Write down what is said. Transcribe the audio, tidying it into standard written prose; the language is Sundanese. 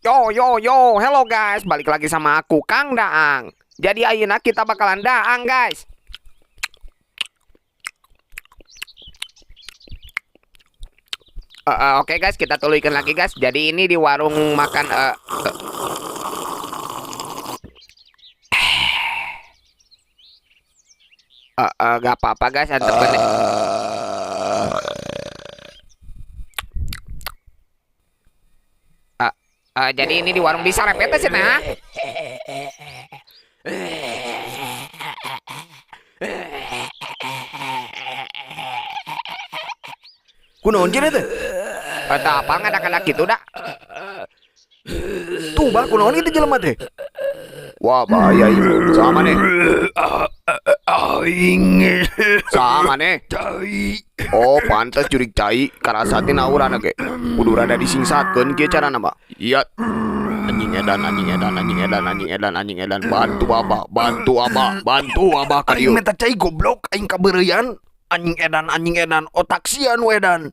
Yo yo yo, hello guys, balik lagi sama aku, Kang Daang. Jadi ayeuna kita bakalan daang, guys. Oke guys, kita tuluykeun lagi, guys. Jadi ini di warung makan gak apa-apa, guys, antepkeun. Jadi ini di warung bisa repet sih nah. Kunaon cenah teh? Eta apa ngadak-ngadak gitu dah. Tuh bah, kunaon kitu jelema teh? Wah, bahaya ieu. Sama nih. Aing. Sama nih. Cai. Oh, pantes jurig cai karasa tina aurana ge. Kudu rada disingsatkeun kieu carana mah. Iya. Anjing edan, anjing edan, anjing edan, anjing edan, anjing edan. Bantu abah, bantu abah, bantu abah ka Aing dieu. menta cai, goblok, aing kabeureuyan. Anjing edan, otak sia nu edan.